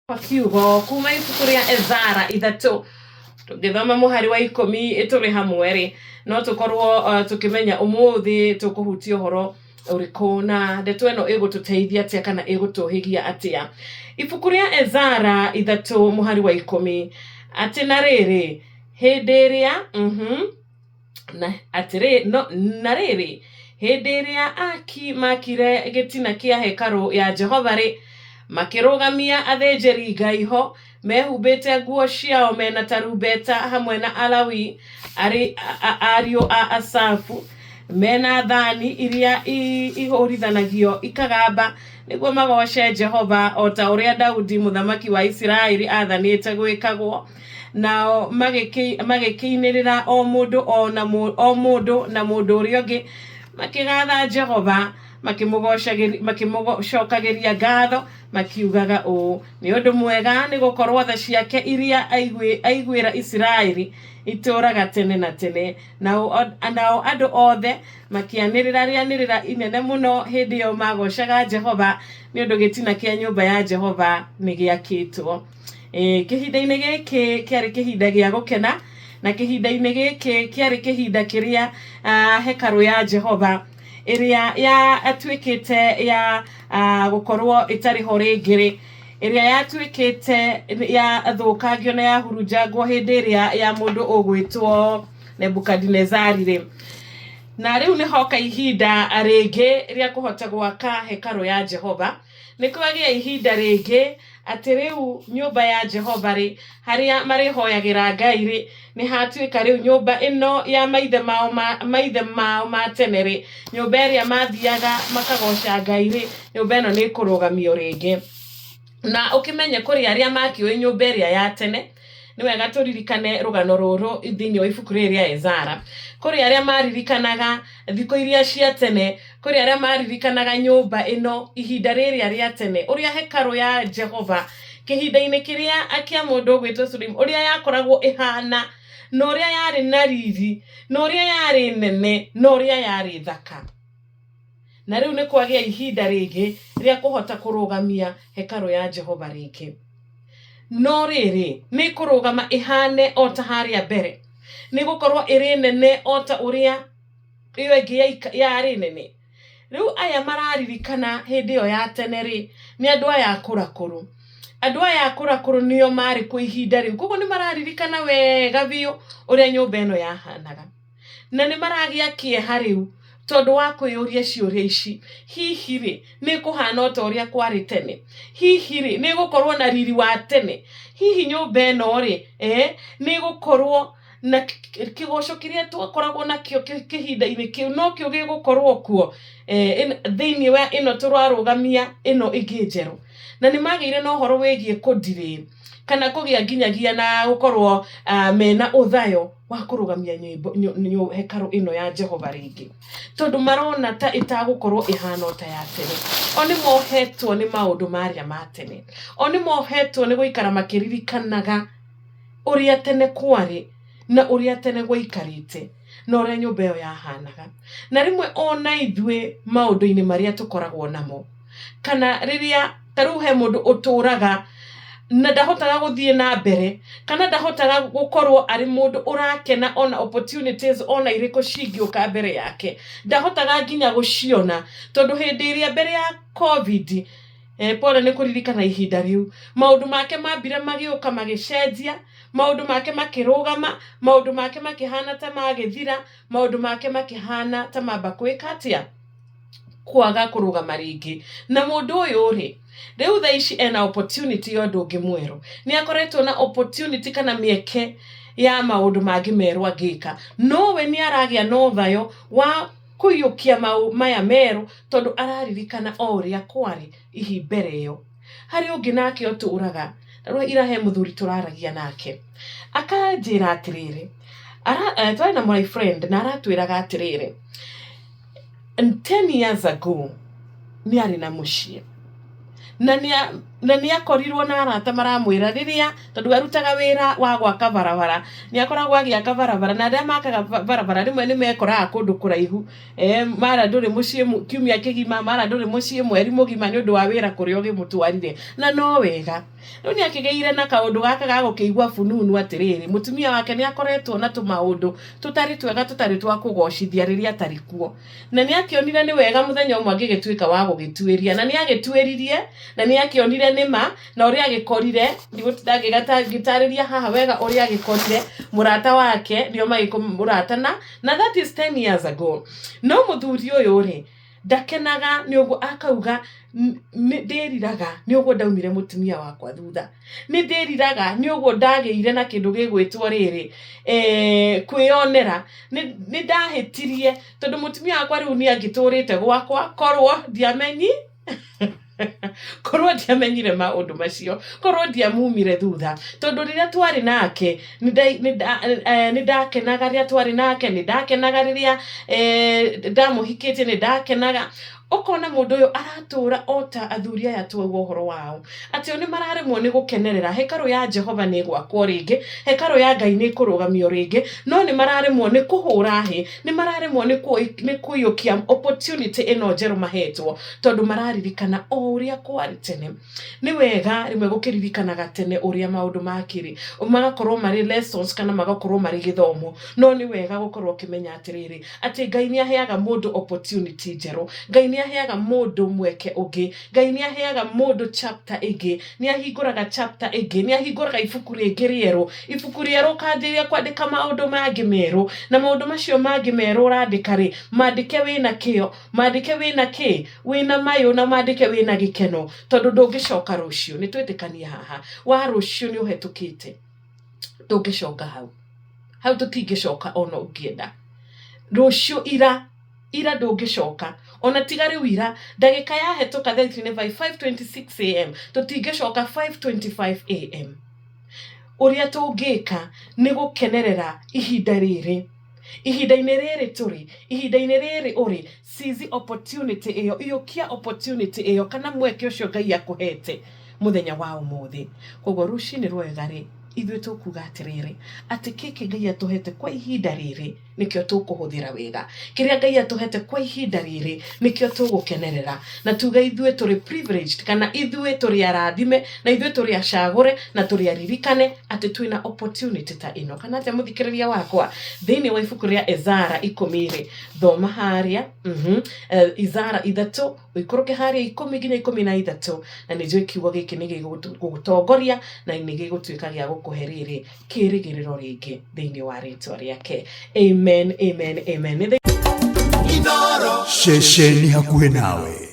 Kwa kiugo kuma ibuku rĩa Ezara 3, tũngĩthoma mũhari wa 10 tũrĩ hamwe rĩ, no tũkorwo tũkĩmenya ũmũthĩ tũkũhutia ũhoro ũrĩkũ na ndeto ĩno ĩgũtũteithia atĩa kana ĩgũtũhĩgia atĩa. Ibuku rĩa Ezara 3 mũhari wa 10, atĩ na rĩrĩ, hĩndĩ ĩrĩa na atĩrĩ no na rĩrĩ, hĩndĩ ĩrĩa aaki maakire gĩtina kĩa hekarũ ya Jehova-rĩ, makĩrũgamia athĩnjĩri-Ngai ho mehumbĩte nguo ciao me na tarumbeta hamwe na Alawii arĩ ariũ a Asafu me na thani iria ihũrithanagio ikagamba nĩguo magooce Jehova o ta ũrĩa Daudi mũthamaki wa Isiraeli aathanĩte gwĩkagwo. Nao magĩkĩinĩrĩra o mũndũ o na o mũndũ na mũndũ ũrĩa ũngĩ, makĩgatha Jehova, makĩmũcokagĩria ngatho, makiugaga ũũ, Nĩ ũndũ mwega, nĩ gũkorũo tha ciake iria aiguĩra Isiraeli itũũraga tene na tene. Nao andũ othe makĩanĩrĩra rĩanĩrĩra inene mũno hĩndĩ ĩyo maagoocaga Jehova, nĩ ũndũ gĩtina kĩa nyũmba ya Jehova nĩ gĩakĩtwo. Kĩhinda-inĩ gĩkĩ kĩarĩ kĩhinda gĩa gũkena, na kĩhinda-inĩ gĩkĩ kĩarĩ kĩhinda kĩrĩa hekarũ ya Jehova ĩrĩa yatuĩkĩte ya gũkorwo ĩtarĩ ho rĩngĩ rĩ, ĩrĩa yatuĩkĩte yathũkangio na yahurunjangwo hĩndĩ ĩrĩa ya mũndũ ũgwĩtwo Nebukadinezari rĩ, na rĩu nĩ hoka ihinda rĩngĩ rĩa kũhota gwaka hekarũ ya Jehova. Nĩ kwagĩa ihinda rĩngĩ atĩ rĩu nyũmba ya Jehova-rĩ, harĩa marĩhoyagĩra Ngai-rĩ, nĩ hatuĩka rĩu nyũmba ĩno ya maithe mao ma, maithe mao ma tene-rĩ, nyũmba ĩrĩa mathiaga makagoca Ngai-rĩ, nyũmba ĩno nĩ ĩkũrũgamio rĩngĩ. Na ũkĩmenye kũrĩ arĩa makĩũĩ nyũmba ĩrĩa ya tene, nĩ wega tũririkane rũgano rũrũ thĩinĩ wa ibuku rĩrĩ rĩa Ezara. Kũrĩ arĩa maririkanaga thikũ iria cia tene, kũrĩ arĩa maririkanaga nyũmba ĩno ihinda rĩrĩa rĩa tene, ũrĩa hekarũ ya Jehova kĩhinda-inĩ kĩrĩa kĩa mũndũ ũgwĩtwo Suleimani, ũrĩa yakoragwo ĩhana, na ũrĩa yarĩ na riri, na ũrĩa yarĩ nene, na ũrĩa yarĩ thaka. Na rĩu nĩ kwagĩa ihinda rĩngĩ rĩa kũhota kũrũgamia hekarũ ya Jehova rĩngĩ. No rĩrĩ, nĩ ĩkũrũgama ĩhaane o ta harĩa mbere? Nĩ ĩgũkorwo ĩrĩ nene o ta ũrĩa ĩyo ĩngĩ yarĩ nene? Rĩu aya mararirikana hĩndĩ ĩyo ya tene-rĩ, nĩ andũ aya akũrakũrũ. Andũ aya akũrakũrũ nĩo maarĩ kuo ihinda rĩu, koguo nĩ mararirikana wega biũ ũrĩa nyũmba ĩno yahanaga. Na nĩ maragĩa kĩeha rĩu tondũ wa kwĩyũria ciũria ici, hihi rĩ, nĩ ĩkũhana o ta ũrĩa kwarĩ tene? Hihi rĩ, nĩ ĩgũkorwo na riri wa tene? Hihi nyũmba ĩno rĩ, nĩ ĩgũkorwo na kĩgoco kĩrĩa twakoragwo nakĩo kĩhinda-inĩ kĩu nokĩo gĩgũkorwo kuo thĩinĩ wa ĩno tũrarũgamia ĩno ĩngĩ njerũ? Na nĩ magĩire na ũhoro wĩgiĩ kũ delay kana kũgĩa nginyagia na gũkorwo mena ũthayo wa kũrũgamia nyĩmbo hekarũ ĩno ya Jehova rĩngĩ, tondũ marona ta ĩtagũkorwo ĩhana o ta ya tene. O nĩ mohetwo nĩ maũndũ marĩa ma tene, o nĩ mohetwo nĩ gũikara makĩririkanaga ũrĩa tene kwarĩ na ũrĩa tene gwaikarĩte na ũrĩa nyũmba ĩyo yahanaga. Na rĩmwe ona ithuĩ maũndũ-inĩ marĩa tũkoragwo namo, kana rĩrĩa ta rĩu he mũndũ ũtũraga na ndahotaga gũthiĩ na mbere kana ndahotaga gũkorwo arĩ mũndũ ũrakena ona opportunities ona irĩkũ cingĩũka mbere yake, ndahotaga nginya gũciona tondũ hĩndĩ ĩrĩa mbere ya Covid, pole nĩ kũririkana ihinda rĩu, maũndũ make mambire magĩũka magĩcenjia, maũndũ make makĩrũgama, maũndũ make makĩhana ta magĩthira, maũndũ make makĩhana ta mamba kwĩka atĩa? Kwaga kũrũgama rĩngĩ. Na mũndũ ũyũ rĩ, rĩu thaa ici ena opportunity ya ũndũ ũngĩ mwerũ. Nĩ akoretwo na opportunity kana mĩeke ya maũndũ mangĩ merũ angĩka. No we nĩ aragĩa na ũthayo wa kũiyũkia maya merũ tondũ araririkana o ũrĩa kwarĩ ihi mbere ĩyo. Harĩ ũngĩ nake ũtũraga, ta rĩu ira he mũthuri tũraragia nake, akanjĩra atĩrĩrĩ, twarĩ na my friend na aratwĩraga atĩrĩrĩ, 10 years ago nĩ arĩ na mũciĩ na nĩ Na nĩ akorirwo na arata maramwĩra rĩrĩa, tondũ arutaga wĩra wa gwaka barabara, nĩ akoragwo agĩaka barabara, na arĩa makaga barabara rĩmwe nĩ mekoraga kũndũ kũraihu, mara ndũrĩ mũciĩ kiumia kĩgima, mara ndũrĩ mũciĩ mweri mũgima nĩ ũndũ wa wĩra kũrĩa ũgĩmũtwarire, na no wega. Rĩu nĩ akĩgĩire na kaũndũ gaka ga gũkĩigua fununu atĩrĩrĩ, mũtumia wake nĩ akoretwo na tũmaũndũ tũtarĩ twega tũtarĩ twa kũgocithia rĩrĩa atarĩ kuo. Na nĩ akĩonire nĩ wega mũthenya ũmwe angĩgĩtuĩka wa gũgĩtuĩria, na nĩ agĩtuĩririe, na nĩ akĩonire nĩ ma, na ũrĩa agĩkorire, ndigũtinda ngĩtarĩria haha wega ũrĩa agĩkorire mũrata wake, nĩo magĩkũratana, na that is 10 years ago. No mũthuri ũyũ rĩ, ndakenaga nĩ ũguo, akauga nĩ ndĩriraga nĩ ũguo ndaumire mũtumia wakwa thutha, nĩ ndĩriraga nĩ ũguo ndagĩire na kĩndũ gĩgwĩtwo rĩrĩ, kwĩyonera, nĩ ndahĩtirie tondũ mũtumia wakwa rĩu nĩ angĩtũrĩte gwakwa korwo ndiamenyi korwo ndiamenyire maũndũ macio, korwo ndiamumire thutha, tondũ rĩrĩa twarĩ nake nĩ ndakenaga, rĩrĩa twarĩ nake nĩ ndakenaga, rĩrĩa ndamũhikĩtie nĩ ndakenaga. Ũkona mũndũ ũyũ aratũra o ta athuri aya twauga ũhoro wao, atĩ o nĩ mararemwo nĩ gũkenerera hekarũ ya Jehova nĩ ĩgwakwo rĩngĩ, hekarũ ya Ngai nĩ ĩkũrũgamio rĩngĩ, no nĩ mararemwo nĩ kũhũra hĩ, nĩ mararemwo nĩ kũiyũkia opportunity ĩno njerũ mahetwo, tondũ mararirikana o ũrĩa kwarĩ tene. Nĩ wega rĩmwe gũkĩririkanaga tene ũrĩa maũndũ makĩrĩ, magakorwo marĩ lessons kana magakorwo marĩ gĩthomo, no nĩ wega gũkorwo ũkĩmenya atĩrĩrĩ, atĩ Ngai nĩ aheaga mũndũ opportunity njerũ, Ngai nĩ aheaga mũndũ mweke ũngĩ, Ngai nĩ aheaga mũndũ chapter ĩngĩ, nĩ ahingũraga chapter ĩngĩ, nĩ ahingũraga ibuku rĩngĩ rĩerũ, ibuku rĩerũ ũkanjĩrĩria kwandĩka maũndũ mangĩ merũ, na maũndũ macio mangĩ merũ ũrandĩka rĩ, mandĩke wĩna kĩo, mandĩke wĩna kĩ, wĩna mayũ, na mandĩke wĩna gĩkeno, tondũ ndũngĩcoka rũciũ. Nĩ twĩtĩkanie haha, wa rũciũ nĩ ũhetũkĩte, ndũngĩcoka hau, hau tũtingĩcoka ona ũngĩenda. Rũciũ ira, ira ndũngĩcoka, ona tiga rĩu ira, ndagĩka yahetũka thaa ici nĩ by 5:26 am, tũtingĩcoka 5:25 am. Ũrĩa tũngĩka nĩ gũkenerera ihinda rĩrĩ, ihinda-inĩ rĩrĩ tũrĩ, ihinda-inĩ rĩrĩ ũrĩ, seize opportunity ĩyo, iyũkia opportunity ĩyo kana mweke ũcio Ngai akũhete mũthenya wa ũmũthĩ. Koguo rũcinĩ rwega rĩ, ithuĩ tũkuga atĩrĩrĩ, atĩ kĩkĩ Ngai atũhete kwa ihinda rĩrĩ nĩkĩo tũkũhũthĩra wega, kĩrĩa Ngai atũhete kwa ihinda rĩrĩ nĩkĩo tũgũkenerera, na tuge ithuĩ tũrĩ privileged, kana ithuĩ tũrĩ arathime, na ithuĩ tũrĩ acagũre, na tũrĩ aririkane atĩ twĩna opportunity ta ĩno. Kana atĩa mũthikĩrĩria wakwa? Thĩinĩ wa ibuku rĩa Ezara 10 rĩ, thoma harĩa, Ezara 3, ũikũrũke harĩa 10 nginya 13, na nĩ njũĩ kiugo gĩkĩ nĩ gĩgũgũtongoria na nĩ gĩgũtuĩka gĩa gũkũhe rĩrĩ kĩrĩgĩrĩro rĩngĩ thĩinĩ wa rĩtwa rĩake. Amen, amen, amen. Ceceni hakuhĩ nawe.